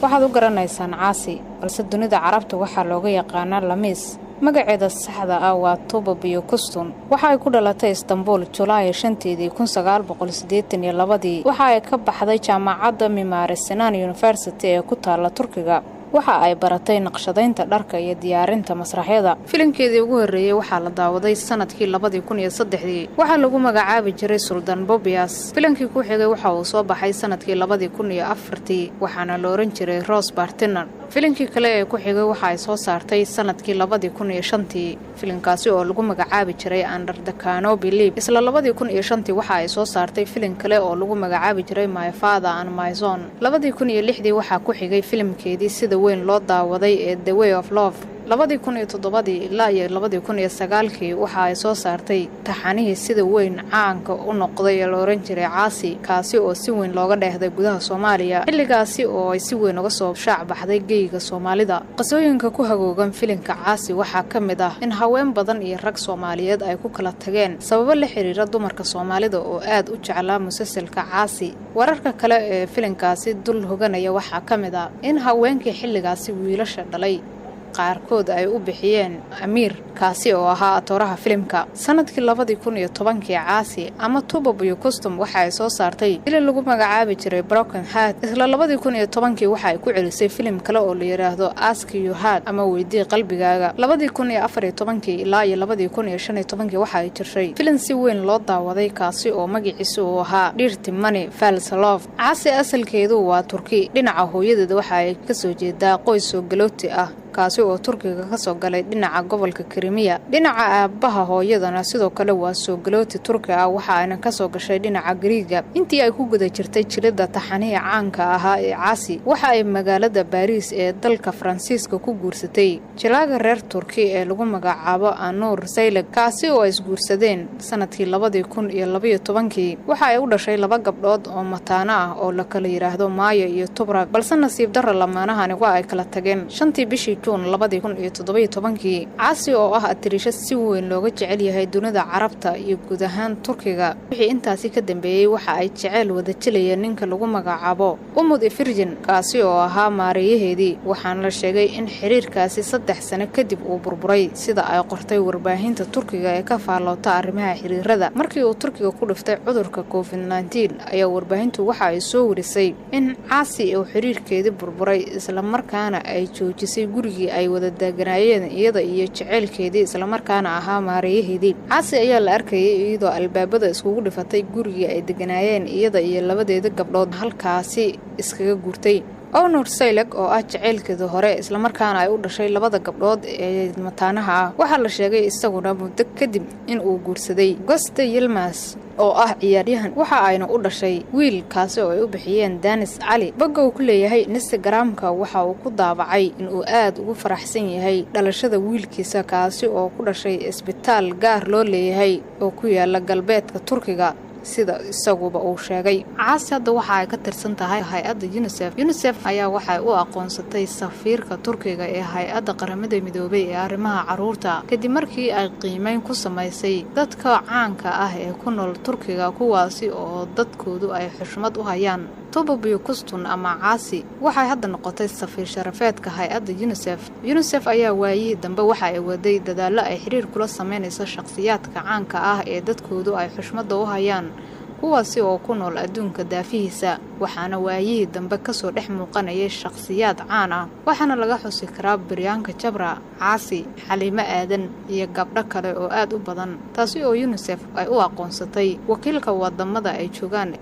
Waxaad u garanaysaan Caasi, balse dunida Carabta waxaa looga yaqaanaa Lamiis. Magaceeda saxda ah waa Tuba Büyüküstün. Waxa ay ku dhalatay Istanbul Julaay 5-deedii 1982. Waxa ay ka baxday jaamacadda Mimar Sinan University ee ku taala Turkiga. Waxa ay baratay naqshadaynta dharka iyo diyaarinta masraxyada. Filimkeedii ugu horreeyey waxaa la daawaday sanadkii 2003-dii. Waxaa lagu magacaabi jiray Sultan Bobias. Filimkii ku xigay waxa uu soo baxay sanadkii 2004-tii, waxaana la oran jiray Rose Partner. Filimkii kale ee ku xigay waxa ay soo saartay sanadkii 2005-tii, filimkaasi oo lagu magacaabi jiray Under the Canopy Leaf. Isla 2005-tii waxa ay soo saartay filim kale oo lagu magacaabi jiray My Father and My Son. 2006-dii waxaa ku xigay filimkeedii sida weyn loo daawaday ee The Way of Love. 2007-dii ilaa iyo 2009-kii waxa ay soo saartay taxanihii sida weyn caanka u noqday ee la oran jiray Caasi, kaasi oo si weyn looga dheehday gudaha Soomaaliya, xilligaasi oo ay si weyn uga soo shaac baxday geyga Soomaalida. Qisooyinka ku hagoogan filimka Caasi waxaa ka mid ah in haween badan iyo rag Soomaaliyeed ay ku kala tageen sababo la xiriira dumarka Soomaalida oo aad u jeclaa musalsalka Caasi. Wararka kale ee filimkaasi dul hoganaya waxaa ka mid ah in haweenkii xilligaasi wiilasha dhalay qaarkood ay u bixiyeen Amiir, kaasi oo ahaa atooraha filimka. Sanadkii 2010-kii Caasi ama Tuba Büyüküstün waxa ay soo saartay filim lagu magacaabi jiray Broken Heart. Isla 2010-kii waxa ay ku celisay filim kale oo la yidhaahdo Ask Your Heart ama Weydii Qalbigaaga. 2014-kii ilaa iyo 2015-kii waxa ay jirshay filim si weyn loo daawaday, kaasi oo magaciisa uu ahaa Dirty Money False Love. Caasi asalkeedu waa Turki. Dhinaca hooyadeed waxa ay kasoo jeedaa qoys soo galooti ah, kaasi oo Turkiga ka soo galay dhinaca gobolka Krimiya. Dhinaca aabbaha hooyadana sidoo kale waa soo galooti Turki ah, waxa ayna kasoo gashay dhinaca Gariiga. Intii ay ku guda jirtay jilidda taxanihii caanka ahaa ee Caasi, waxa ay magaalada Baariis ee dalka Faransiiska ku guursatay jilaaga reer Turki ee lagu magacaabo Anuur Saylag, kaasi oo ay isguursadeen sanadkii 2012-kii. Waxa ay u dhashay laba gabdhood oo mataano ah oo la kala yidhaahdo Maayo iyo Tubra, balse nasiib darra lamaanahani waa ay kala tageen 5-tii bishii Juun 2017-kii. Caasi oo ah atiriisho si weyn looga jecel yahay dunida Carabta iyo guud ahaan Turkiga, wixii intaasi ka dambeeyey waxa ay jeceyl wada jilayeen ninka lagu magacaabo Umut Evirgen, kaasi oo ahaa maareeyaheedii. Waxaana la sheegay in xiriirkaasi 3 sano kadib uu burburay, sida ay qortay warbaahinta Turkiga ee ka faalloota arrimaha xiriirada. Markii uu Turkiga ku dhiftay cudurka COVID-19 ayaa warbaahintu waxa ay soo warisay in Caasi uu xiriirkeedii burburay, islamarkaana ay joojisay gurigii ay wada deeganaayeen iyada iyo jeceylkeedii, islamarkaana ahaa maareeyaheedii. Caasi ayaa la arkayay iyadoo albaabada iskugu dhifatay gurigii ay deganaayeen iyada iyo labadeeda gabdhood, halkaasi iskaga guurtay. Onur Saylag oo ah jaceylkeeda hore, islamarkaana ay u dhashay labada gabdhood ee mataanaha ah, waxaa la sheegay isaguna muddo kadib in uu guursaday Goste Yilmas oo ah ciyaaryahan, waxa ayna u dhashay wiil, kaasi oo ay u bixiyeen Danis Cali. Bogga uu ku leeyahay Instagramka waxa uu ku daabacay inuu aad ugu faraxsan yahay dhalashada wiilkiisa, kaasi oo ku dhashay isbitaal gaar loo leeyahay oo ku yaala galbeedka Turkiga, sida isaguba uu sheegay. Caasi hadda waxa ay ka tirsan tahay hay-adda UNICEF. UNICEF ayaa waxay u aqoonsatay safiirka Turkiga ee hay-adda Qaramada Midoobay ee arrimaha caruurta, kadib markii ay qiimeyn ku samaysay dadka caanka ah ee ku nool Turkiga, kuwaasi oo dadkoodu ay xushmad u hayaan. Tuba Büyüküstün ama Caasi waxay hadda noqotay safiir sharafeedka hay-adda UNICEF. UNICEF ayaa waayihii dambe waxa ay waday dadaallo ay xiriir kula sameynayso shakhsiyaadka caanka ah ee dadkoodu ay xushmadda u hayaan, kuwaasi oo ku nool adduunka daafihiisa. Waxaana waayihii dambe kasoo dhex muuqanayay shakhsiyaad caan ah, waxaana laga xusi karaa Priyanka Chopra, Caasi, Xaliimo Aadan iyo gabdho kale oo aad u badan, taasi oo UNICEF ay u aqoonsatay wakiilka wadamada ay joogaan.